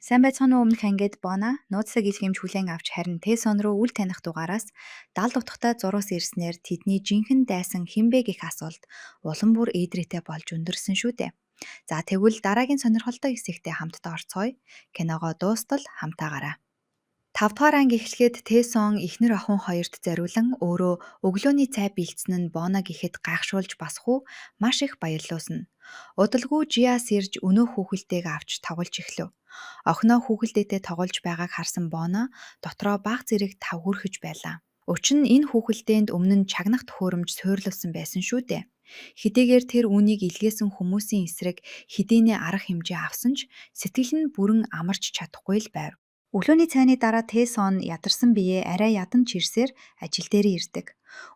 Сайн байцгаана уу, өмнөх ангид Бона нууцлаг илгээмж хүлээн авч, харин Тэсон руу үл таних дугаараас далд утгатай зурус ирснээр тэдний жинхэнэ дайсан хэн бэ гэх асуулт улам бүр ээдрээтэй болж өндөрсөн шүү дээ. За, тэгвэл дараагийн сонирхолтой хэсэгтээ хамтдаа орцгоё. Киногоо дуустал хамтаагаарай. 5 дугаар анги эхлэхэд Тэсон эхнэр охин хоёрт зориулан өөрөө өглөөний цай бэлдсэн нь Бона гэхэд гайхшруулж басах уу, маш их баярлуулсан. Удалгүй Жиас ирж өнөөх хүүхэлдэйг авч тоглож эхлэв. Охиноо хүүхэлдээтэй тоглож байгааг харсан Бона дотроо бага зэрэг тавгүрхэж байлаа. Учир нь энэ хүүхэлдээнд өмнө нь чагнах төхөөрөмж суйрлуулсан байсан шүү дээ. Хэдийгээр тэр үүнийг илгээсэн хүмүүсийн эсрэг хэдийнэ арга хэмжээ авсан ч сэтгэл нь бүрэн амарч чадахгүй л байв. Өглөөний цайны дараа Тэсон ядарсан биеэ арай ядан чирсээр ажил дээрээ ирдэг.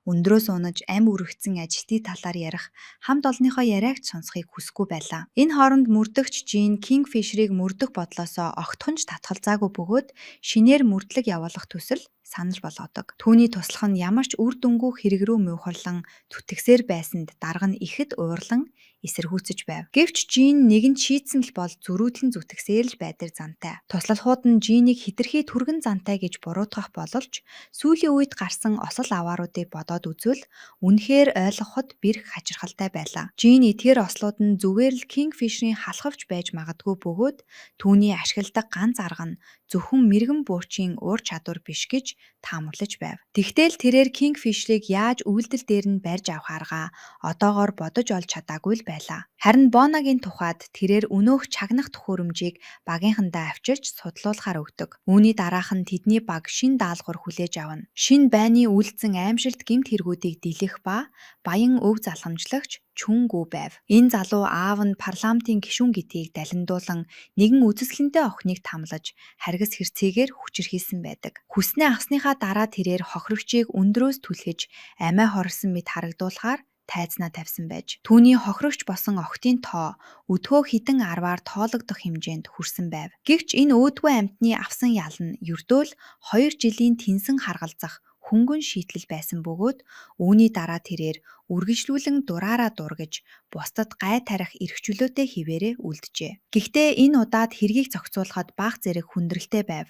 Өндрөөс унаж амь өргөцсөн ажилтны талаар ярих хамт олонныхоо яриаг ч сонсохыг хүсэхгүй байлаа. Энэ хооронд мөрдөгч Жин Kingfisher-ыг мөрдөх бодлоосоо огтхон ч татгалзаагүй бөгөөд шинээр мөрдлөг явуулах төсөл санал болгодог. Түүний туслах нь ямар ч үр дүнгүй хэрэг рүү муухарлан түтгсээр байсанд дарга нь ихэд уурлан эсэргүүцэж байв. Гэвч Жин нэгэн шийдсэн л бол зөрүүдлэн зүтгэсээр л байдаг зантай. Туслалхууд нь Жинийг хэтэрхий түргэн зантай гэж буруутгах бололч сүүлийн үед гарсан осол авааруудыг бодоод үзвэл үнэхээр ойлгоход бэрх хачирхалтай байлаа. Жин эдгээр ослууд нь зүгээр л Kingfisher-ийн халхавч байж магадгүй бөгөөд түүний ашигладаг ганц арга нь зөвхөн мэргэн буурчийн ур чадвар биш гэж таамаглаж байв. Тэгтэл тэрээр Kingfisher-ыг яаж үйлдэл дээр нь барьж авах аргаа одоогоор бодож олж чадаагүй л байлаа. Харин Бонагийн тухайд тэрээр өнөөх чагнах төхөөрөмжийг багийнхандаа авчирч судлуулахаар өгдөг. Үүний дараах нь тэдний баг шинэ даалгавар хүлээж авна. Шинэ байны үйлдсэн аймшилт гэмт хэрэгүүдийг дэлгэх ба баян өв залгамжлагч Чүнгүү байв. Энэ залуу аав нь парламентын гишүүн гэдгийг далиндуулан нэгэн үзэсгэлэнтэй охиныг тамлаж харгас хэрцгийгээр хүчирхийлсэн байдаг. Хүснээ авсныхаа дараа тэрээр хохирогчийг өндрөөс түлхэж амиа хорлосон мэт харагдуулахаар тайзнаа тавьсан байж, түүний хохирогч болсон охидын тоо өдгөө хэдэн арваар тоологдох хэмжээнд хүрсэн байв. Гэвч энэ өөдгөө амьтны авсан ял нь ердөө л 2 жилийн тэнсэн харгалзах хөнгөн шийтгэл байсан бөгөөд үүний дараа тэрээр үргэлжлүүлэн дураараа дургаж бусдад гай тарих эрх чөлөөтэй хэвээрээ үлджээ. Гэхдээ энэ удаад хэргийг зохицуулахад бага зэрэг хүндрэлтэй байв.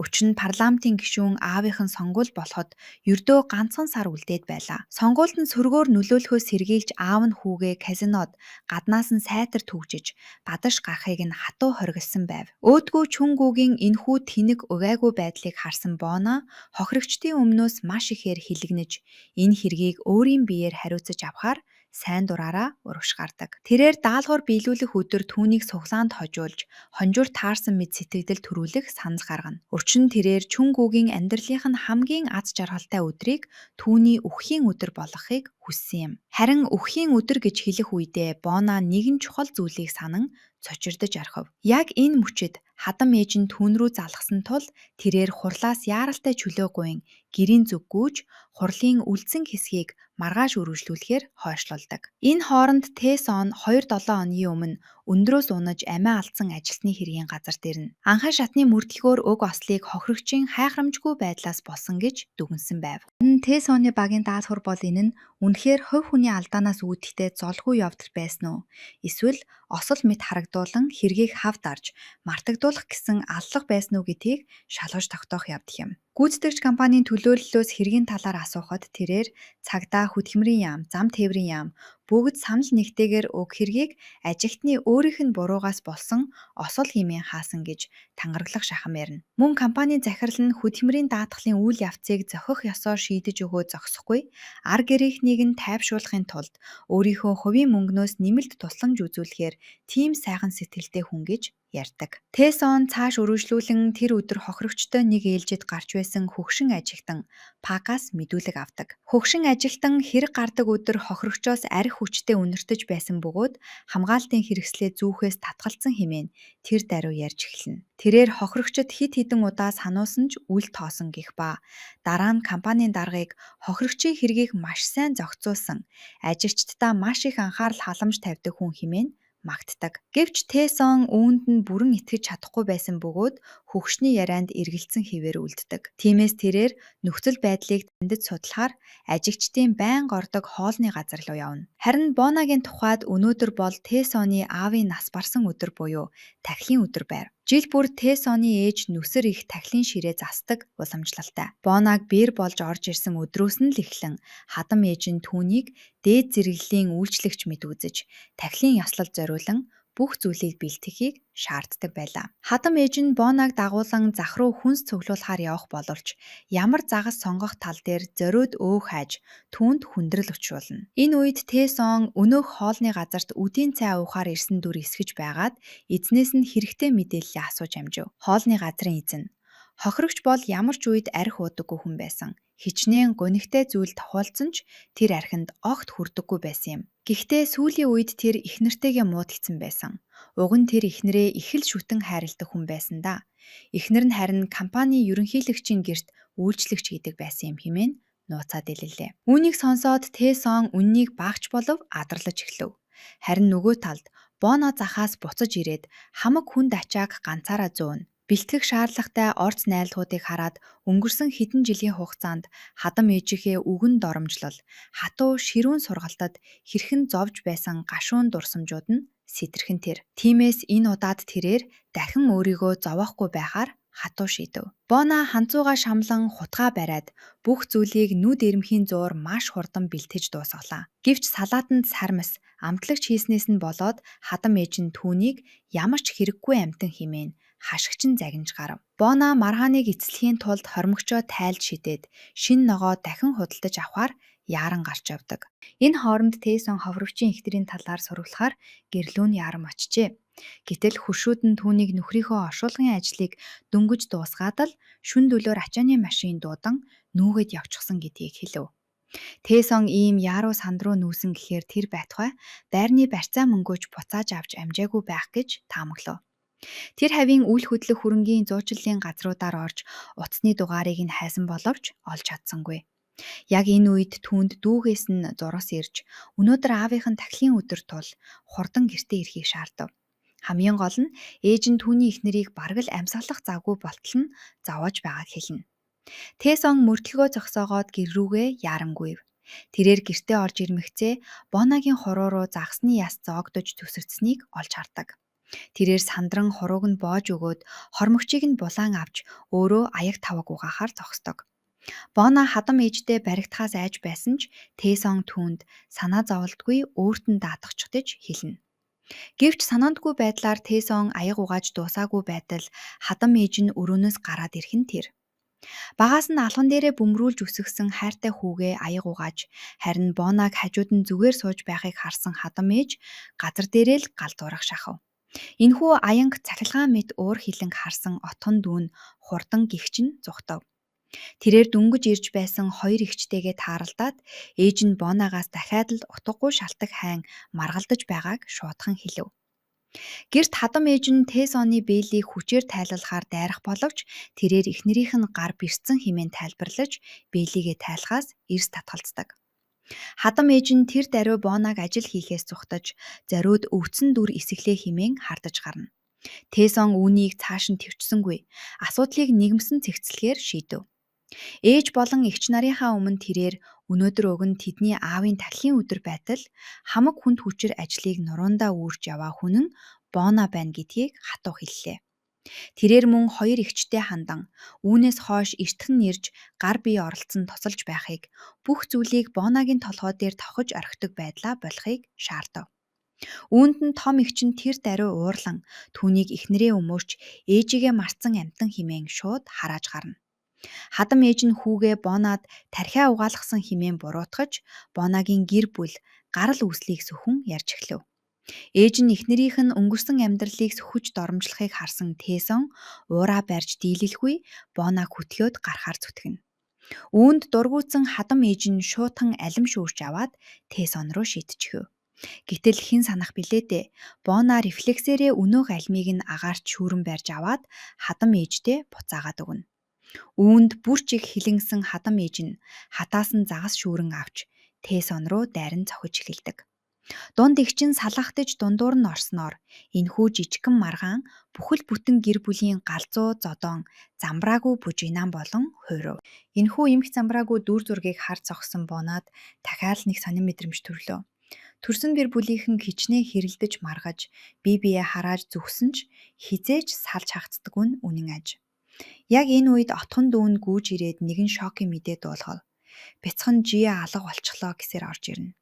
Учир нь парламентын гишүүн аавынх нь сонгуул болоход ердөө ганцхан сар үлдээд байлаа. Сонгуульд нь сөргөөр нөлөөлөхөөс сэргийлж аав нь хүүгээ казинод гаднаас нь сайтар түгжиж гадагш гарахыг нь хатуу хориглосон байв. Өөдгөө Чүнгүүгийн энэхүү тэнэг угайгүй байдлыг харсан Бона хохирогчдын өмнөөс маш ихээр хилэгнэж энэ хэргийг өөрийн биеэр хариуцаж авахаар сайн дураараа урагш гардаг. Тэрээр даалгавар биелүүлэх өдөр түүнийг суглаанд хожуулж, хонжуур таарсан мэт сэтгэгдэл төрүүлэх санал гаргана. Учир нь тэрээр Чүнгүүгийн амьдралынх нь хамгийн аз жаргалтай өдрийг түүний үхэхийн өдөр болгохыг хүссэн юм. Харин үхэхийн өдөр гэж хэлэх үедээ Бона нэгэн чухал зүйлийг санан цочирдож орхив. Яг энэ мөчид хадам ээж нь түүн рүү залгасан тул тэрээр хурлаас яаралтай чөлөө гуйн гэрийн зүг гүйж хурлын үлдсэн хэсгийг маргааш үргэлжлүүлэхээр хойшлуулдаг. Энэ хооронд Тэсон 2-7 хоногийн өмнө өндрөөс унаж амиа алдсан ажилтны хэргийн газарт ирнэ. Анхан шатны мөрдлөгөөр уг ослыг хохирогчийн хайхрамжгүй байдлаас болсон гэж дүгнэсэн байв. Харин Тэсоны багийн даалгавар бол энэ нь үнэхээр хувь хүний алдаанаас үүдэлтэй золгүй явдал байсан уу? Эсвэл осол мэт харагдуулан хэргийг хав дарж мартагдуулах гэсэн аллах байсан уу гэдгийг шалгаж тогтоох явдал юм. Гүйцэтгэгч компанийн төлөөллөөс хэргийн талаар асуухад тэрээр цагдаа, хөдөлмөрийн яам, зам тээврийн яам бүгд санал нэгтэйгээр уг хэргийг ажилтны өөрийнх нь буруугаас болсон осол хэмээн хаасан гэж тангаргалах шахам ярина. Мөн компанийн захирал нь хөдөлмөрийн даатгалын үйл явцыг зохих ёсоор шийдэж өгөө зогсохгүй ар гэрийнхнийг нь тайвшруулахын тулд өөрийнхөө хувийн мөнгнөөс нэмэлт тусламж үзүүлэхээр тийм сайхан сэтгэлтэй хүн гэж ярьдаг. Тэсон цааш үргэлжлүүлэн тэр өдөр хохирогчтой нэг ээлжид гарч байсан хөгшин ажилтан Пакаас мэдүүлэг авдаг. Хөгшин ажилтан хэрэг гардаг өдөр хохирогчоос архи хүчтэй үнэртэж байсан бөгөөд хамгаалтын хэрэгслээ зүүхээс татгалцсан хэмээн тэр даруй ярьж эхэлнэ. Тэрээр хохирогчид хэд хэдэн удаа сануулсан ч үл тоосон гэх ба дараа нь компанийн даргаыг хохирогчийн хэргийг маш сайн зохицуулсан, ажилчдаа маш их анхаарал халамж тавьдаг хүн хэмээн магтдаг. Гэвч Тэсон үүнд нь бүрэн итгэж чадахгүй байсан бөгөөд хөгшний ярианд эргэлзсэн хэвээр үлддэг. Тиймээс тэрээр нөхцөл байдлыг таньдаж судлахаар ажигчдын байнга ордог хоолны газар руу явна. Харин Бонагийн тухайд өнөөдөр бол Тэсоны аавын нас барсан өдөр буюу тахилын өдөр байв. Жил бүр Тэсоны ээж нүсэр их тахилын ширээ засдаг уламжлалтай. Бонаг бэр болж орж ирсэн өдрөөс нь л эхлэн хадам ээж нь түүнийг дээд зэрэглэлийн үйлчлэгч мэт үзэж, тахилын ёслолд зориулан бүх зүйлийг бэлтгэхийг шаарддаг байлаа. Хадам ээж нь Бонаг дагуулан зах руу хүнс цуглуулахаар явах боловч ямар загас сонгох тал дээр зориуд өө хайж түүнд хүндрэл учруулна. Энэ үед Тэсон өнөөх хоолны газарт үдийн цай уухаар ирсэн дүр эсгэж байгаад эзнээс нь хэрэгтэй мэдээллээ асууж амжив. Хоолны газрын эзэн хохирогч бол ямар ч үед архи уудаггүй хүн байсан. Хичнээн гунигтай зүйл тохиолдсон ч тэр архинд огт хүрдэггүй байсан юм. Гэхдээ сүүлийн үед тэр эхнэртэйгээ муудалцсан байсан. Уг нь тэр эхнэрээ их л шүтэн хайрладаг хүн байсан да. Эхнэр нь харин компанийн ерөнхийлөгчийн гэрт үйлчлэгч гэдэг байсан юм хэмээн нууцаа дэлэлээ. Үүнийг сонсоод Тэсон үннийг багч болов адарлаж эхлэв. Харин нөгөө талд Боно захаас буцаж ирээд хамаг хүнд ачааг ганцаараа зөөнө. Бэлтгэх шаардлагатай орц найлтгуудыг хараад өнгөрсөн хэдэн жилийн хугацаанд хадам ээжийнхээ үгэн доромжлол, хатуу ширүүн сургалтад хэрхэн зовж байсан гашуун дурсамжууд нь сэтэрхэн тэр. Тиймээс энэ удаад тэрээр дахин өөрийгөө зовоохгүй байхаар хатуу шийдэв. Бона ханцууга шамлан хутгаа бариад бүх зүйлийг нүд ирмхийн зуур маш хурдан бэлтгэж дуусгалаа. Гэвч салаатанд сармис амтлагч хийснээс нь болоод хадам ээж нь түүнийг ямар ч хэрэггүй амьтан хэмээн хашгичин загнаж гарав. Бона маргааныг эцэслэхийн тулд хормогчоо тайлж шидээд шинэ ногоо дахин худалдаж авахар яаран гарч явдаг. Энэ хооронд Тэйсон ховровчийн эхнэрийн талаар сурвалахаар гэрлүү нь яаран очжээ. Гэтэл хөршүүд нь түүнийг нөхрийнхөө оршуулгын ажлыг дөнгөж дуусгаад л шөнө дөлөөр ачааны машин дуудан нүүгээд явчихсан гэдгийг хэлэв. Тэйсон ийм яаруу сандруу нүүсэн гэхээр тэр байтугай байрны барьцаа мөнгөөч буцааж авч амжаагүй байх гэж таамаглав. Тэр хавийн үл хөдлөх хөрөнгийн зуучлалын газруудаар орж утасны дугаарыг нь хайсан боловч олж чадсангүй. Яг энэ үед түүнд дүүгээс нь зурас ирж өнөөдөр аавынх нь тахилын өдөр тул хурдан гэртээ ирэхийг шаардав. Хамгийн гол нь ээж нь түүний эхнэрийг бараг л амьсгалах завгүй болтол нь зовоож байгааг хэлнэ. Тэсон мөрдлөгөө зогсоогоод гэр рүүгээ яарангүйв. Тэрээр гэртээ орж ирмэгцээ Бонагийн хуруу руу загасны яс зоогдож төсөрдсөнийг олж хардаг. Тэрээр сандран хурууг нь боож өгөөд хормогчийг нь булаан авч өөрөө аяг таваг угаахаар зогсдог. Бона хадам ээжтэй баригдахаас айж байсан ч Тэсон түүнд санаа зоволтгүй өөрт нь даатгачих хэлнэ. Гэвч санаандгүй байдлаар Тэсон аяг угааж дуусаагүй байтал хадам ээж нь өрөөнөөс гараад ирэх нь тэр. Багаас нь алган дээрээ бөмбөрүүлж өсгөсөн хайртай хүүгээ аяг угааж харин Бонаг хажууд нь зүгээр сууж байхыг харсан хадам ээж газар дээрээ л гал дуурах шахав. Энэхүү аянг цахилгаан мэт уур хилэнг харсан отгон дүү нь хурдан гэгч нь зугтав. Тэрээр дөнгөж ирж байсан хоёр эгчтэйгээ тааралдаад ээж нь Бонагаас дахиад л утгагүй шалтаг хайн маргалдаж байгааг шуудхан хэлэв. Гэрт хадам ээж нь Тэсоны бээлийг хүчээр тайлалахаар дайрах боловч тэрээр эхнэрийнх нь гар бэртсэн хэмээн тайлбарлаж бээлийгээ тайлахаас эрс татгалздаг. Хадам ээж нь тэр даруй Бонаг ажил хийхээс зугтаж, зориуд өвдсөн дүр эсэглээ хэмээн хардаж гарна. Тэсон үүнийг цааш нь тэвчсэнгүй. Асуудлыг нэгмсэн цэгцлэгээр шийдэв. Ээж болон эгч нарынхаа өмнө тэрээр өнөөдөр уг нь тэдний аавын тахилын өдөр байтал хамаг хүнд хүчээр ажлыг нуруундаа үүрч яваа хүн нь Бона байна гэдгийг хатуу хэллээ. Тэрээр мөн хоёр эгчтэй хандан үүнээс хойш эртхэн ирж гар бие оролцсон тусалж байхыг, бүх зүйлийг Бонагийн толгой дээр тохиж орхидог байдлаа болохыг шаардав. Үүнд нь том эгч нь тэр даруй уурлан түүнийг эхнэрээ өмөрч ээжигээ мартсан амьтан хэмээн шууд харааж гарна. Хадам ээж нь хүүгээ Бонад тархиа угаалгасан хэмээн буруутгаж Бонагийн гэр бүл гарал үүслийг сөхөн ярьж эхлэв. Ээж нь эхнэрийнх нь өнгөрсөн амьдралыг сөхөж доромжлохыг харсан Тэсон уураа барьж дийлэлгүй Бонаг хөтлөөд гарахаар зүтгэнэ. Үүнд дургүйцэн хадам ээж нь шуутхан алим шүүрч аваад Тэсон руу шидчихэв. Гэтэл хэн санах билээ дээ. Бона рефлексээрээ өнөөх алимыг нь агаарт шүүрэн барьж аваад хадам ээждээ буцаагаад өгнө. Үүнд бүр ч их хилэнсэн хадам ээж нь хатаасан загас шүүрэн авч Тэсон руу дайран цохиж эхэлдэг. Дунд эгч нь салахдаж дундуур нь орсноор энэхүү жижигхэн маргаан бүхэл бүтэн гэр бүлийн галзуу зодоон замбраагүй бүжинан болон хуурав. Энэхүү эмх замбраагүй дүр зургийг харж зогссон Бонаад дахиад нэг сонин мэдрэмж төрлөө. Төрсөн гэр бүлийнхэн хичнээн хэрэлдэж маргаж, бие биеэ харааж зүхсэн ч хэзээ ч салж хагацдаггүй нь үнэн аж. Яг энэ үед отхон дүү нь гүйж ирээд нэгэн шокийн мэдээ дуулгав. Бяцхан Жиа алга болчихлоо гэсээр орж ирнэ.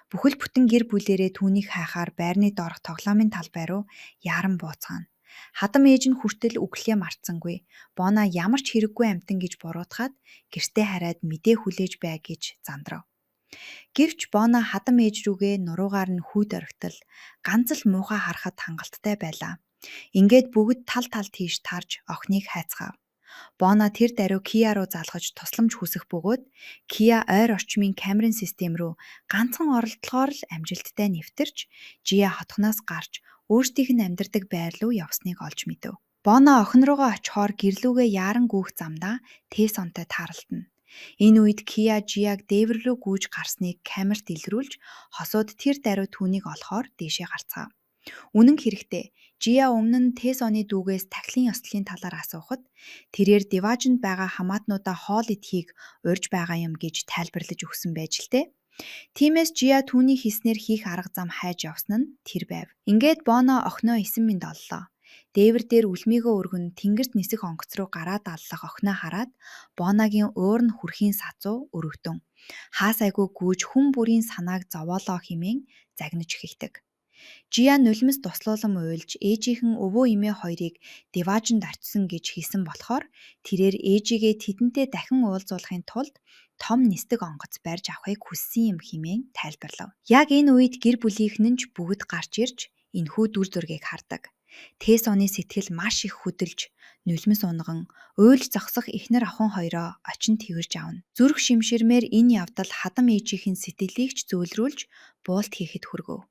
Бүхэл бүтэн гэр бүлээрээ түүнийг хайхаар байрны доорх тоглоомын талбай руу яаран бууцгаана. Хадам ээж нь хүртэл үглэхээ мартсангүй. Бона ямар ч хэрэггүй амьтан гэж буруутгаад гэртээ хараад мэдээ хүлээж бай гэж зандрав. Гэвч Бона хадам ээж рүүгээ нуруугаар нь хүйд орхитол ганц л муухай харахад хангалттай байлаа. Ингээд бүгд тал тал тийш тарж охиныг хайцгаав. Бона тэр даруй Киа руу залгаж тусламж хүсэх бөгөөд Киа ойр орчмын камерын систем рүү ганцхан оролдлогоор л амжилттай нэвтэрч Жиа хотхоноос гарч өөрсдийнх нь амьдардаг байр руу явсныг олж мэдэв. Бона охин руугаа очихоор гэрлүүгээ яаран гүйх замдаа Тэсонтой тааралдана. Энэ үед Киа Жиаг дээвэр рүү гүйж гарсныг камерт илрүүлж хосууд тэр даруй түүнийг олохоор дээшээ гарцгаав. Үнэн хэрэгтээ Жиа өмнө нь Тэсоны дүүгээс тахилын ёслолын талаар асуухад тэрээр Диваажинд байгаа хамаатнуудаа хоол идэхийг урьж байгаа юм гэж тайлбарлаж өгсөн байж л дээ. Тиймээс Жиа түүний хэлснээр хийх арга зам хайж явсан нь тэр байв. Ингээд Боно охиноо 9 минь оллоо. Дээвэр дээр үлмийгөө өргөн тэнгэрт нисэх онгоц руу гараад аллах охиноо хараад Боногийн уур нь хүрхийн сазуу өрөвдөн. Хаа сайгүй гүйж хүн бүрийн санааг зовоолоо хэмээн загнаж эхэлдэг. Жиа нулимс туслуулан уйлж ээжийнхэн өвөө эмээ хоёрыг Диваажинд очсон гэж хэлсэн болохоор тэрээр ээжийгээ тэдэнтэй дахин уулзуулахын тулд том нисдэг онгоц барьж авахыг хүссэн юм хэмээн тайлбарлав. Яг энэ үед гэр бүлийнхэн нь ч бүгд гарч ирж энэхүү дүр зургийг хардаг. Тэсоны сэтгэл маш их хөдөлж, нулимс унган, уйлж зогсох эхнэр охин хоёроо очин тэрж авна. Зүрх шимширмээр энэ явдал хадам ээжийнх нь сэтгэлийг ч зөөлрүүлж буулт хийхэд хүргэв.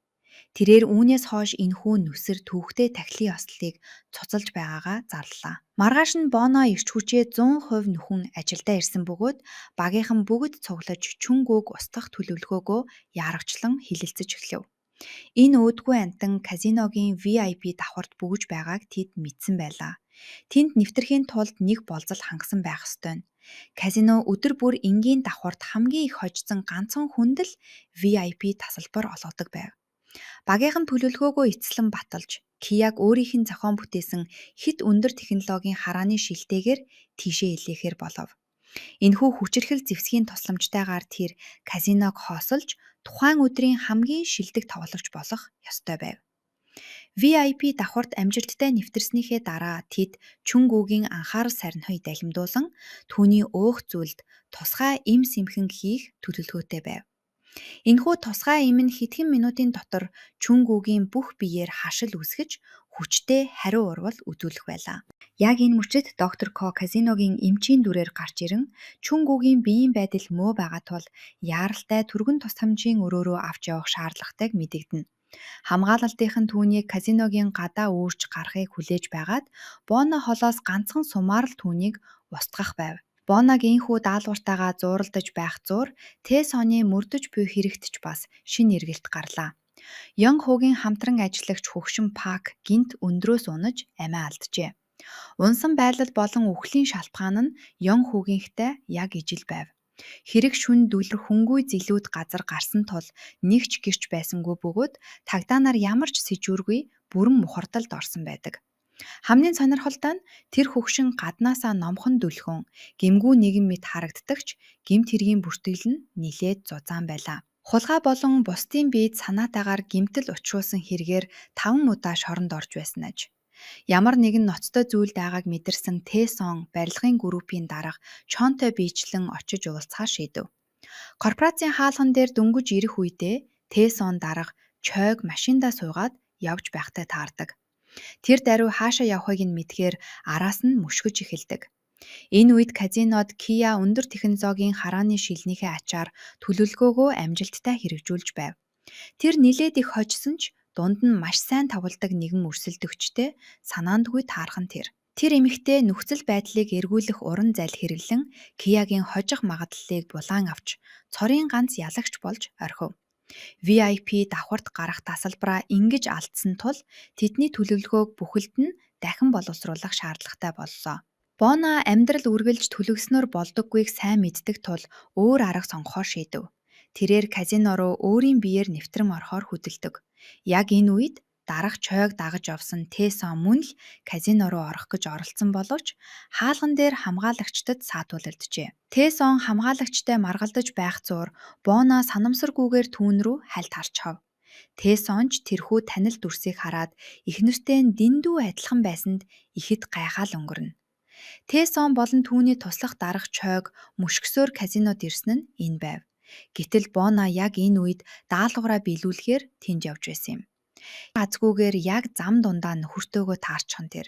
Тэрээр үүнээс хойш энэхүү нүсэр түүхтэй тахилын ёслолыг цуцалж байгаагаа зарлалаа. Маргааш нь Боно эрч хүчээ 100% нөхөн ажилдаа ирсэн бөгөөд багийнхан бүгд цуглаж Чүнгүүг устгах төлөвлөгөөгөө яарвачлан хэлэлцэж эхлэв. Энэ өөдгүй амьтан казиногийн VIP давхарт бөгж байгааг тэд мэдсэн байлаа. Тэнд нэвтрэхийн тулд нэг болзол хангасан байх ёстой нь. Казино өдөр бүр энгийн давхарт хамгийн их хожсон ганцхан хүнд л VIP тасалбар олгодог байв. Багийнхан төлөвлөгөөгөө эцэслэн баталж, Кияг өөрийнх нь зохион бүтээсэн хэт өндөр технологийн харааны шилтэйгээр тийшээ илгээхээр болов. Энэхүү хүчирхэл зэвсгийн тусламжтайгаар тэр казиног хоосолж тухайн өдрийн хамгийн шилдэг тоглогч болох ёстой байв. VIP давхарт амжилттай нэвтэрснийхээ дараа тэд Чүнгүүгийн анхаарал сарнихыг далимдуулан түүний уух зүйлд тусгай эм сэмхэн хийх төлөвлөгөөтэй байв. Энэхүү тусгай эм нь хэдхэн минутын дотор Чүнгүүгийн бүх биеэр хашил үүсгэж хүчтэй хариу урвал үзүүлэх байлаа. Яг энэ мөчид доктор Ко казиногийн эмчийн дүрээр гарч ирэн Чүнгүүгийн биеийн байдал муу байгаа тул яаралтай түргэн тусламжийн өрөө рүү авч явах шаардлагатайг мэдэгдэнэ. Хамгаалалтынхан түүнийг казиногийн гадаа үүрч гарахыг хүлээж байгаад Боно холоос ганцхан сумаар л түүнийг устгах байв. Боног ийнхүү даалгавартайгаа зууралдаж байх зуур Тэсоны мөрдөж буй хэрэгт ч бас шинэ эргэлт гарлаа. Йонг Хогийн хамтран ажиллагч хөгшин Пак гэнэт өндрөөс унаж амиа алджээ. Унсан байлал болон үхлийн шалтгаан нь Йонг Хогийнхтай яг ижил байв. Хэрэг шөнө дүлэр хөнгүй зэлүүд газар гарсан тул нэг ч гэрч байсангүй бөгөөд тагдаанаар ямар ч сэжүүргүй бүрэн мухардалд орсон байдаг. Хамгийн сонирхолтой нь тэр хөгшин гаднаасаа номхон дүлхүүн, гэмгүй нэгэн мэт харагддаг ч гэмт хэргийн бүртгэл нь нилээд зузаан байлаа. Хулгай болон бусдын биед санаатайгаар гэмтэл учруулсан хэрэгээр 5 удаа шоронд орж байсан аж. Ямар нэгэн ноцтой зүйл байгааг мэдэрсэн Тэсон барилгын группийн дарга Чонтой биечлэн очиж уулзахаар шийдэв. Корпорацийн хаалган дээр дөнгөж ирэх үедээ Тэсон дарга Чойг машиндаа суугаад явж байхтай таардаг. Тэр даруй хаашаа явахыг нь мэдэхээр араас нь мөшгөж эхэлдэг. Энэ үед казинод Киа өндөр технологийн харааны шилнийхээ ачаар төлөвлөгөөгөө амжилттай хэрэгжүүлж байв. Тэр нилээд их хожсон ч дунд нь маш сайн тоглодог нэгэн өрсөлдөгчтэй санаандгүй таарах нь тэр. Тэр эмэгтэй нөхцөл байдлыг эргүүлэх уран зал хэрэглэн Киагийн хожих магадлалыг булаан авч цорын ганц ялагч болж орхив. VIP давхарт гарах тасалбараа ингэж алдсан тул тэдний төлөвлөгөөг бүхэлд нь дахин боловсруулах шаардлагатай боллоо. Бона амьдрал үргэлж төлөвлөснөөр болдоггүйг сайн мэддэг тул өөр арга сонгохоор шийдэв. Тэрээр казино руу өөрийн биеэр нэвтрэн орохоор хөдөлдөг. Яг энэ үед дарга Чойг дагаж явсан Тэсон мөн л казино руу орох гэж оролдсон боловч хаалган дээр хамгаалагчдад саатуулалджээ. Тэсон хамгаалагчтай маргалдаж байх зуур Бона санамсаргүйгээр түүн рүү хальт харчихав. Тэсон ч тэрхүү танил дүрсийг хараад эхнэртэй нь дэндүү адилхан байсанд ихэд гайхаал өнгөрнө. Тэсон болон түүний туслах дарга Чойг мөшгсөөр казинод ирсэн нь энэ байв. Гэтэл Бона яг энэ үед даалгавраа биелүүлэхээр тэнд явж байсан юм. Азгүйгээр яг зам дундаа нөхөртөөгөө таарчихсан тэр.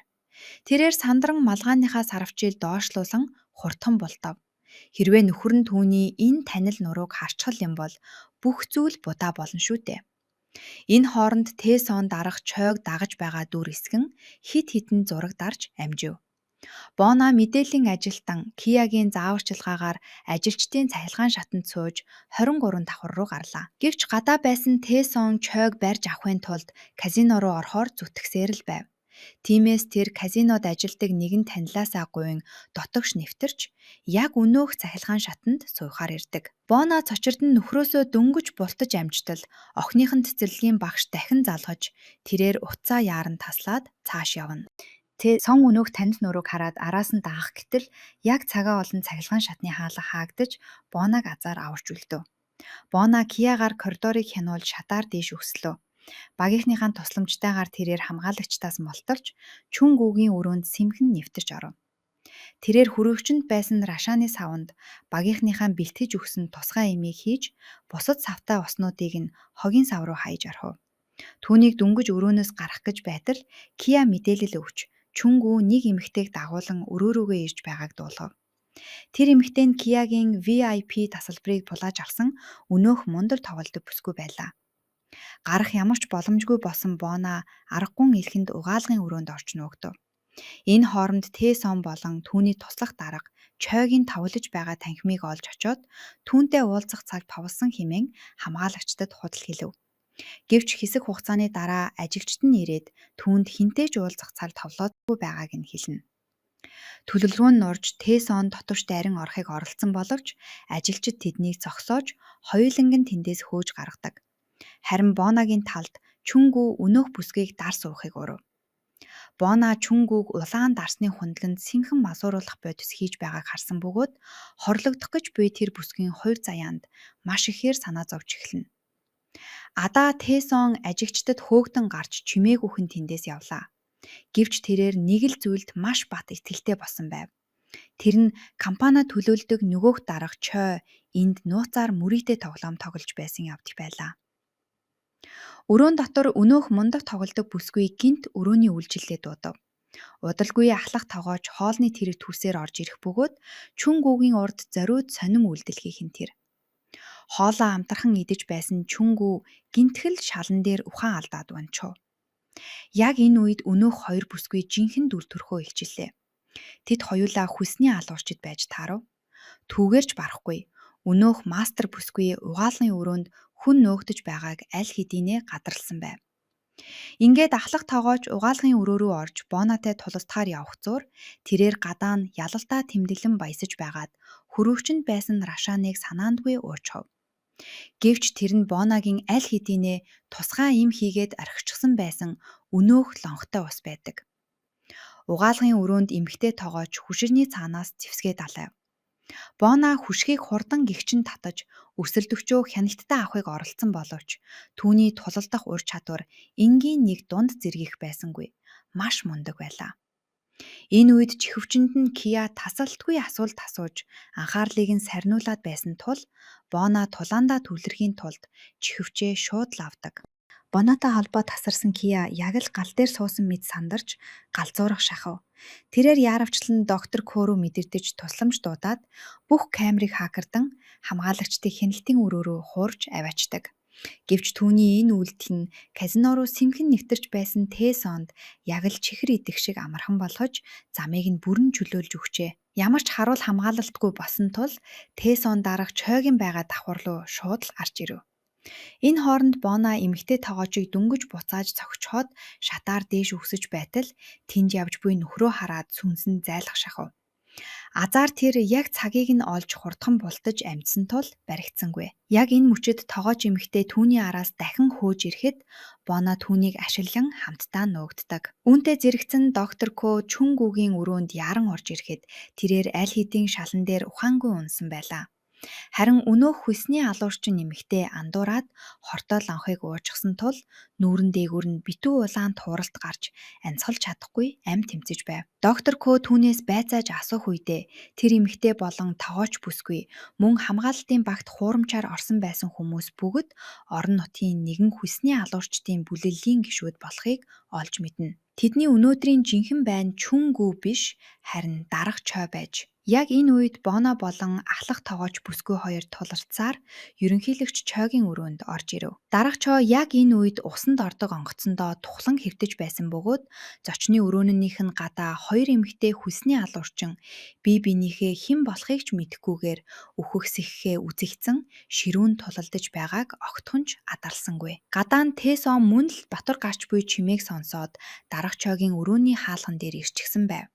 Тэрээр сандран малгайныхаа сарвчийг доошлуулан хурдхан бултав. Хэрвээ нөхөр нь түүний энэ танил нурууг харчихал юм бол бүх зүйл будаа болно шүү дээ. Энэ хооронд Тэсон дарга Чойг дагаж байгаа дүр эсгэн хэд хэдэн зураг дарж амжив. Бона мэдээллийн ажилтан Киагийн зааварчилгаагаар ажилчдын цахилгаан шатанд сууж 23 давхар руу гарлаа. Гэвч гадаа байсан Тэсон Чойг барьж авахын тулд казино руу орохоор зүтгэсээр л байв. Тиймээс тэр казинод ажилладаг нэгэн танилаасаа гуйн дотогш нэвтэрч яг өнөөх цахилгаан шатанд суухаар ирдэг. Бона цочирд нь нөхрөөсөө дөнгөж бултаж амжтал охиных нь цэцэрлэгийн багш дахин залгаж тэрээр утсаа яаран таслаад цааш явна. Сон өнөөх танил нурууг хараад араас нь дагах гэтэл яг цагаа олон цахилгаан шатны хаалга хаагдаж Бонаг азаар аварч үлдэв. Бона Киагаар коридорыг хянуулж шатаар дээш өслөө. Багийнхныхаа тусламжтайгаар тэрээр хамгаалагчдаас мулталж Чүн гүүгийн өрөөнд сэмхэн нэвтэрч оров. Тэрээр хөрөгчөнд байсан Рашааны саванд багийнхныхаа бэлтгэж өгсөн тусгай имийг хийж бусад савтай уснуудыг нь хогийн сав руу хаяж орхив. Түүнийг дөнгөж өрөөнөөс гарах гэж байтал Киа мэдээлэл өгч Чүн гүү нэг эмэгтэйг дагуулан өрөө рүүгээ ирж байгааг дуулгав. Тэр эмэгтэй нь Киагийн VIP тасалбарыг булааж авсан өнөөх мундаг тоглолдог бүсгүй байлаа. Гарах ямар ч боломжгүй болсон Бона аргагүй элхэнд угаалгын өрөөнд орж нуугдав. Энэ хооронд Тэсон болон түүний туслах дарга Чойгийн тоглож байгаа танхимыг олж очоод түүнтэй уулзах цаг товлсон хэмээн хамгаалагчдад худал хэлэв. Гэвч хэсэг хугацааны дараа ажилчид нь ирээд түүнд хэнтэй ч уулзах цаг товлоодгүй байгааг нь хэлнэ. Төлөв рүү нь нурж Тэсон дотогш дайран орохыг оролдсон боловч ажилчид тэднийг зогсоож хоёуланг нь тэндээс хөөж гаргадаг. Харин Бонагийн талд Чүн гүү өнөөх бүсгүйг дар суухыг урив. Бона Чүн гүүг улаан дарсны хундланд сэмхэн мазууруулах бодис хийж байгааг харсан бөгөөд хорлогдох гэж буй тэр бүсгүйн хувь заяанд маш ихээр санаа зовж эхэлнэ. Адаа Тэсон ажигчдад хөөгдөн гарч чимээгүйхэн тэндээс явлаа. Гэвч тэрээр нэг л зүйлд маш бат итгэлтэй болсон байв. Тэр нь компаниа төлөөлдөг нөгөөх дарга Чой энд нууцаар мөрийтэй тоглоом тоглож байсан явдал байлаа. Өрөөн дотор өнөөх мундаг тоглодог бүсгүй гэнэт өрөөний үйлчилгээ дуудав. Удалгүй ахлах тогооч хоолны тэрэг төрсөөр орж ирэх бөгөөд Чүн гүүгийн урд зориуд сонин үйлдэл хийх нь тэр. Хоолоо амтархан идэж байсан Чүн гүү гэмтэл шалан дээр ухаан алдаад унчив. Яг энэ үед өнөөх хоёр бүсгүй жинхэнэ дүр төрхөө илчиллээ. Тэд хоёулаа хөлсний алуурчид байж таарав. Түүгээр ч барахгүй. Өнөөх мастер бүсгүй угаалгын өрөөнд хүн нөөгдөж байгааг аль хэдийнэ гадарласан байв. Ингээд ахлах тогооч угаалгын өрөө рүү орж Бонатай тулалдахаар явах зуур тэрээр гадаа нь ялалтаа тэмдэглэн баясаж байгаад хөрөвчөнд байсан Рашаныг санаандгүй уучхав. Гэвч тэр нь Бонагийн аль хэдийнэ тусгай им хийгээд орхичихсан байсан өнөөх лонхтой ус байдаг. Угаалгын өрөөнд эмэгтэй тогооч хөширний цаанаас зэвсгээ далайв. Бона хөшгийг хурдан гэгчин татаж өрсөлдөгчөө хяналттай авахыг оролдсон боловч түүний тулалдах ур чадвар энгийн нэг дунд зэргийх байсангүй маш мундаг байлаа. Энэ үед чихвчэнд нь Киа тасралтгүй асуулт асууж анхаарлыг нь сарниулаад байсан тул Бона тулаандаа төвлөрөхийн тулд чихвчээ шууд л авдаг. Бонотой холбоо тасарсан Киа яг л гал дээр суусан мэт сандарч галзуурах шахав. Тэрээр яаравчлан доктор Ко руу мэдэрдэж тусламж дуудаад бүх камерыг хакердан хамгаалагчдыг хяналтын өрөө рүү хуурж аваачдаг. Гэвч түүний энэ үйлдэл нь казино руу сэмхэн нэвтэрч байсан Тэсонд яг л чихэр идэх шиг амархан болгож замыг нь бүрэн чөлөөлж өгчээ. Ямар ч харуул хамгаалалтгүй болсон тул Тэсон дарга Чойгийн байгаа давхар руу шууд л гарч ирэв. Энэ хооронд Бона эмэгтэй тогоочийг дөнгөж буцааж цогцоход шатаар дээш өсөж байтал тэнд явж буй нөхрөө хараад сүнс нь зайлах шахав. Азаар тэр яг цагийг нь олж хурдхан бултаж амжсан тул баригдсангүй. Яг энэ мөчид тогооч эмэгтэй түүний араас дахин хөөж ирэхэд Бона түүнийг ашиглан хамтдаа нуугддаг. Үүнтэй зэрэгцэн доктор Ко Чүнгүүгийн өрөөнд яаран орж ирэхэд тэрээр аль хэдийн шалан дээр ухаангүй унсан байлаа. Харин өнөөх хөлсний алуурчин эмэгтэй андуураад хортой лонхыг уужчихсан тул нүүрэн дээгүүр нь битүү улаан тууралт гарч амьсгалж чадахгүй амь тэмцэж байв. Доктор Ко түүнээс байцааж асуух үедээ тэр эмэгтэй болон тогооч бүсгүй мөн хамгаалалтын багт хуурамчаар орсон байсан хүмүүс бүгд орон нутгийн нэгэн хөлсний алуурчдын бүлэглэлийн гишүүд болохыг олж мэднэ. Тэдний өнөөдрийн жинхэнэ байна Чүнгүү биш харин Дарга Чой байж. Яг энэ үед Боно болон ахлах тогооч бүсгүй хоёр тулалдсаар ерөнхийлөгч Чойгийн өрөөнд орж ирэв. Дарга Чой яг энэ үед усанд ордог онгоцондоо тухлан хэвтэж байсан бөгөөд зочны өрөөнийх нь гадаа хоёр эмэгтэй хөлсний алуурчин бие биенийхээ хэн болохыг ч мэдэхгүйгээр үхэх сэхэхээ үзэгцэн ширүүн тулалдаж байгааг огтхон ч адарласангүй. Гадаа нь Тэсон мөн л Батар гарч буй чимээг сонсоод Дарга Чойгийн өрөөний хаалган дээр ирчихсэн байв.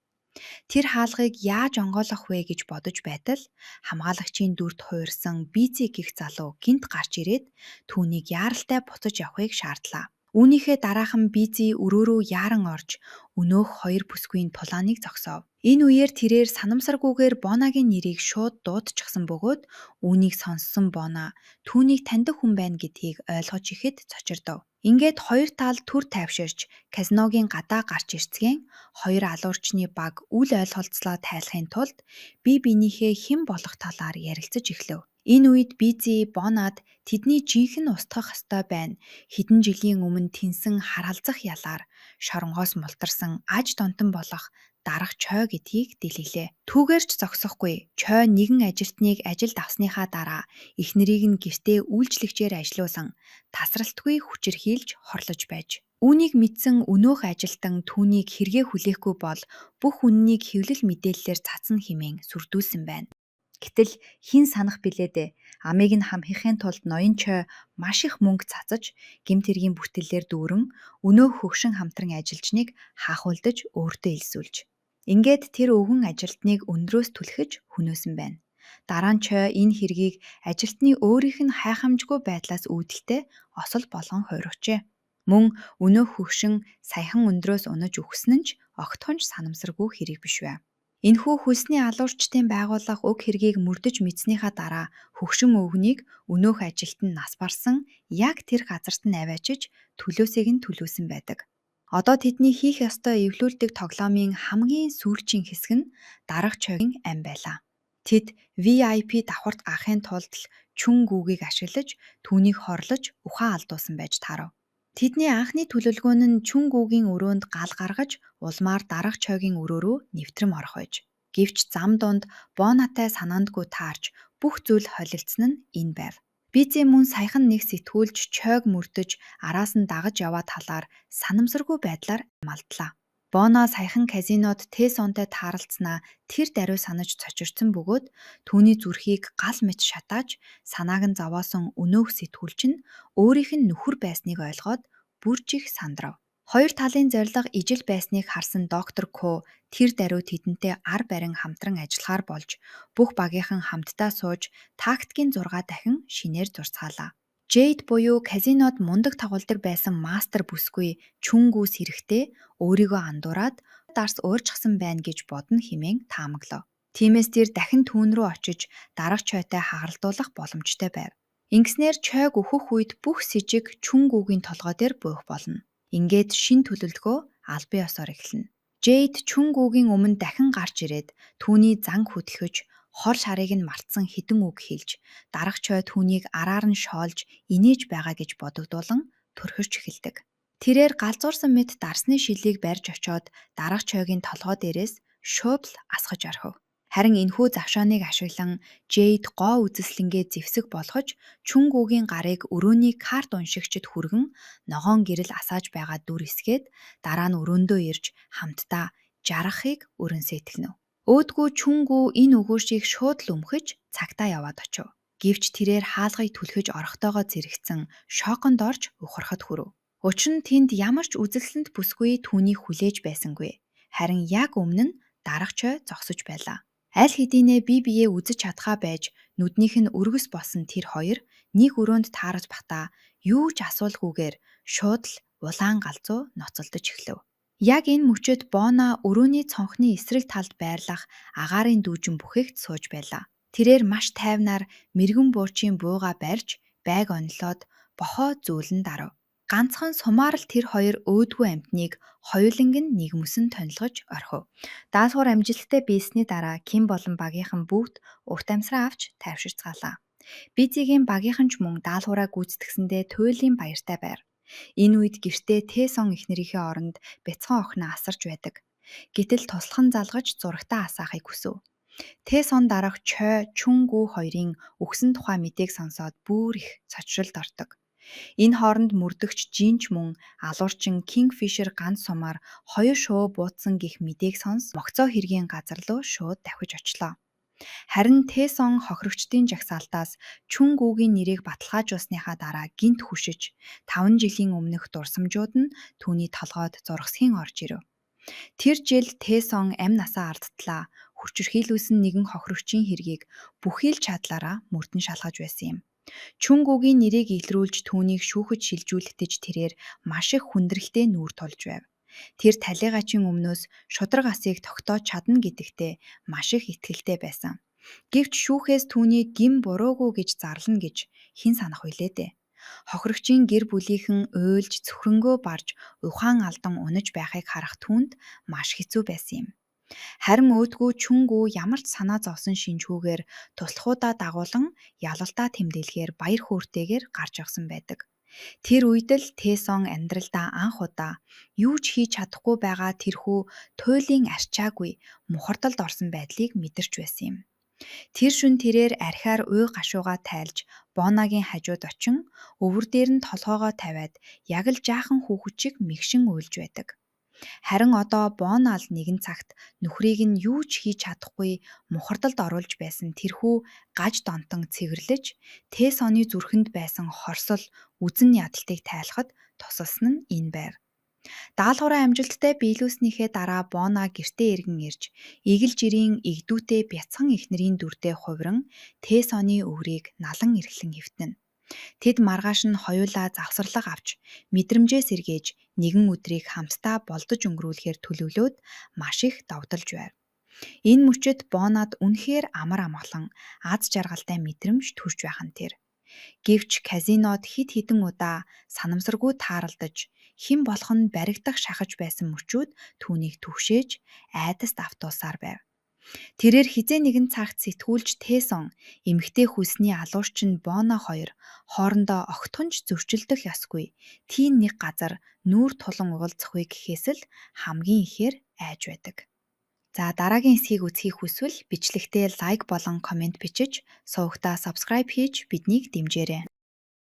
Тэр хаалгыг яаж онгойлгох вэ гэж бодож байтал хамгаалагчийн дүрд хувирсан Бизи гэх залуу гэнэт гарч ирээд түүнийг яаралтай буцаж явахыг шаардлаа. Үүнийхээ дараахан Бизи өрөө рүү яаран орж өнөөх хоёр бүсгүйн тулааныг зогсоов. Энэ үеэр тэрээр санамсаргүйгээр Бонагийн нэрийг шууд дуудчихсан бөгөөд үүнийг сонссон Бона түүнийг таньдаг хүн байна гэдгийг ойлгож ихэд цочирдов. Ингээд хоёр тал түр тайвширч казиногийн гадаа гарч ирцгээн хоёр алуурчны баг үл ойлголцлоо тайлахын тулд бие биенийхээ хэн болох талаар ярилцаж эхлэв. Энэ үед Бизи Бонад тэдний жинхэнэ устгах ёстой байна, хэдэн жилийн өмнө тэнсэн харалзах ялаар шоронгоос мултарсан аж донтон болох Дарга Чой гэдгийг дэлгэлээ. Түүгээр ч зогсохгүй Чой нэгэн ажилтныг ажилд авсныхаа дараа эхнэрийг нь гэртээ үйлчлэгчээр ажилуулан тасралтгүй хүчирхийлж хорлож байж. Үүнийг мэдсэн өнөөх ажилтан түүнийг хэрэгээ хүлээхгүй бол бүх үнэнийг хэвлэл мэдээллээр цацна хэмээн сүрдүүлсэн байна. Гэтэл хэн санах билээ дээ. Амийг нь хамхихын тулд ноён Чой маш их мөнгө цацаж, гэмт хэргийн бүртгэлээр дүүрэн өнөөх хөгшин хамтран ажилчныг хаахуйлдаж өөртөө элсүүлж. Ингээд тэр өвгөн ажилтныг өндрөөс түлхэж хөнөөсөн байна. Дараа нь Чой энэ хэргийг ажилтны өөрийнх нь хайхамжгүй байдлаас үүдэлтэй осол болгон хувирчээ. Мөн өнөөх хөгшин саяхан өндрөөс унаж үхсэн нь ч огтхон ч санамсаргүй хэрэг биш байв. Энэхүү хөлсний алуурчдын байгууллага уг хэргийг мөрдөж мэдснийхаа дараа хөгшин өвгөнийг өнөөх ажилт нь нас барсан яг тэр газарт нь аваачиж төлөөсийг нь төлөөсөн байдаг. Одоо тэдний хийх ёстой эвлүүлдэг тоглоомын хамгийн сүүлчийн хэсэг нь Дарга Чойгийн амь байлаа. Тэд VIP давхарт гарахын тулд л Чүн Гүүгийг ашиглаж түүнийг хорлож ухаан алдуулсан байж таарав. Тэдний анхны төлөвлөгөө нь Чүн Гүүгийн өрөөнд гал гаргаж улмаар Дарга Чойгийн өрөө рүү нэвтрэм орох байж. Гэвч зам дунд Бонатай санаандгүй таарч бүх зүйл холилдсон нь энэ байв. Бизи мөн саяхан нэг сэтгүүлч Чойг мөрдөж араас нь дагаж яваа талаар санамсаргүй байдлаар малдлаа. Боно саяхан казинод Тэсонтой тааралдсанаа тэр даруй санаж цочирдсон бөгөөд түүний зүрхийг гал мэт шатааж санааг нь зовоосон өнөөх сэтгүүлч нь өөрийнх нь нөхөр байсныг ойлгоод бүр ч их сандрав. Хоёр талын зорилго ижил байсныг харсан доктор Ко тэр даруй тэдэнтэй ар барин хамтран ажиллахаар болж бүх багийнхан хамтдаа сууж тактикийн 6 дахин шинээр зурцгаалаа. Джейд буюу казинод мундаг тоглодог байсан мастер бүсгүй Чүнгүүс эрэхтэй өөрийгөө андуураад дарс уурчсан байна гэж бодно хэмээн таамаглав. Тиймээс тэр дахин түүн рүү очиж Дарга Чойтой хагаралдуулах боломжтой байв. Ингэснээр Чойг өөхөх үед бүх сэжиг Чүнгүүгийн толгой дээр буух болно. Ингээд шинэ төлөвлөгөө албан ёсоор эхэлнэ. Джейд Чүнгүүгийн өмнө дахин гарч ирээд түүний занг хөдөлгөж хор шарыг нь мартсан хэдэн үг хэлж Дарга Чой түүнийг араар нь шоолж инээж байгаа гэж бодогдуулан түрхэрч эхэлдэг. Тэрээр галзуурсан мэт дарсны шилийг барьж очоод Дарга Чойгийн толгой дээрээс шууд л асгаж орхив. Харин энэхүү завшааныг ашиглан Джейд гоо үзэсгэлэнгээ зэвсэг болгож Чүнгүүгийн гарыг өрөөний карт уншигчид хүргэн ногоон гэрэл асааж байгаа дүр эсгээд дараа нь өрөөндөө ирж хамтдаа жаргахыг өрөн сэтгэнэ. Өөдгүү Чүнгүү энэ өгөөшийг шууд л өмхөж цагтаа яваад очив. Гэвч тэрээр хаалгыг түлхэж орохтойгоо зэрэгцэн шоконд орж ухрахад хүрв. Учир нь тэнд ямар ч үзэсгэлэнт бүсгүй түүнийг хүлээж байсангүй. Харин яг өмнө нь Дарга Чой зогсож байлаа. Аль хэдийнээ бие биеэ үзэж чадхаа байж нүднийх нь өргөс болсон тэр хоёр нэг өрөөнд таараж байхдаа юу ч асуулгүйгээр шууд л улаан галзуу ноцолдож эхлэв. Яг энэ мөчид Бона өрөөний цонхны эсрэг талд байрлах агаарын дүүжин бүхэгт сууж байлаа. Тэрээр маш тайвнаар мэргэн буурчийн буугаа барьж байг онилоод бохоо зөөлөн дарав. Ганцхан сумаар л тэр хоёр өөдгүү амьтныг хоёуланг нь нэг мөсөн тонилгож орхив. Даалгавар амжилттай биелсэний дараа Ким болон багийнхан бүгд урт амьсраа авч тайвширцгаалаа. Бизигийн багийнхан ч мөн даалгавраа гүйцэтгсэндээ туйлын баяртай байр. Энэ үед гэртээ Тэсон эхнэрийнхээ оронд бяцхан охиноо асарч байдаг. Гэтэл туслахан залгаж зурагтаа асаахыг хүсэв. Тэсон дараах Чой Чүн Гү хоёрын үхсэн тухай мэдээг сонсоод бүр их цочролд ордог. Энэ хооронд мөрдөгч Жин ч мөн алуурчин Кингфишер ганц сумаар хоёр шувуу буудсан гэх мэдээг Могцоо хэргийн газар руу шууд давхиж очлоо. Харин Тэсон хохирогчдын жагсаалтаас Чүн Гүгийн нэрийг баталгаажуулсныхаа дараа гэнэт хөшиж, 5 жилийн өмнөх дурсамжууд нь түүний толгойд зургасхийн орж ирэв. Тэр жил Тэсон амь насаа алдтлаа хүчирхийлүүлсэн нэгэн хохирогчийн хэргийг бүхий л чадлаараа мөрдөн шалгаж байсан юм. Чүн Гүгийн нэрийг илрүүлж түүнийг шүүхэд шилжүүлэхдээ ч тэрээр маш их хүндрэлтэй нүүр тулж байв. Тэр талийгаачийн өмнөөс шударга асыг тогтоож чадна гэдэгтээ маш их итгэлтэй байсан. Гэвч шүүхээс түүнийг гэм буруугүй гэж зарлана гэж хэн санах билээ дээ. Хохирогчийн гэр бүлийнхэн уйлж цөхрөнгөө барж ухаан алдан унаж байхыг харах түүнд маш хэцүү байсан юм. Харин өөдгүү Чүн Гү ямар ч санаа зовсон шинжгүйгээр туслахуудаа дагуулан ялалтаа тэмдэглэхээр баяр хөөртэйгээр гарч явсан байдаг. Тэр үед л Тэсон амьдралдаа анх удаа юу ч хийж чадахгүй байгаа тэрхүү туйлын арчаагүй мухардалд орсон байдлыг мэдэрч байсан юм. Тэр шөнө тэрээр архиар уй гашуугаа тайлж Бонагийн хажууд очин өвөр дээр нь толгойгоо тавиад яг л жаахан хүүхэд шиг мэгшин уйлж байдаг. Харин одоо Бона л нэгэн цагт нөхрийг нь юу ч хийж чадахгүй мухардалд оруулж байсан тэрхүү гаж донтон цэвэрлэж Тэсоны зүрхэнд байсан хорсол үзэн ядалтыг тайлахад тусалсан нь энэ байв. Даалгавраа амжилттай биелүүлснийхээ дараа Бона гэртээ эргэн ирж эгэл жирийн эгдүүтэй бяцхан эхнэрийн дүрдээ хувиран Тэсоны өврийг налан эрхлэн хэвтэнэ. Тэд маргааш нь хоёулаа завсарлага авч мэдрэмжээ сэргээж нэгэн өдрийг хамтдаа болдож өнгөрүүлэхээр төлөвлөөд маш их довдолж байв. Энэ мөчид Бонад үнэхээр амар амгалан аз жаргалтай мэдрэмж төрж байх нь тэр. Гэвч казинод хэд хэдэн удаа санамсаргүй тааралдаж хэн болох нь баригдах шахаж байсан мөчүүд түүнийг түгшээж айдаст автуулсаар байв. Тэрээр хэзээ нэгэн цагт сэтгүүлч Тэсон эмэгтэй хөлсний алуурчин Бона хоёр хоорондоо огтхон ч зөрчилдөх ёсгүй тийм нэг газар нүүр тулан уулзах вэ гэхээс л хамгийн ихээр айж байдаг. За, дараагийн хэсгийг үзэхийг хүсвэл бичлэгтээ лайк болон коммент бичиж, сувагтаа subscribe хийж биднийг дэмжээрэй.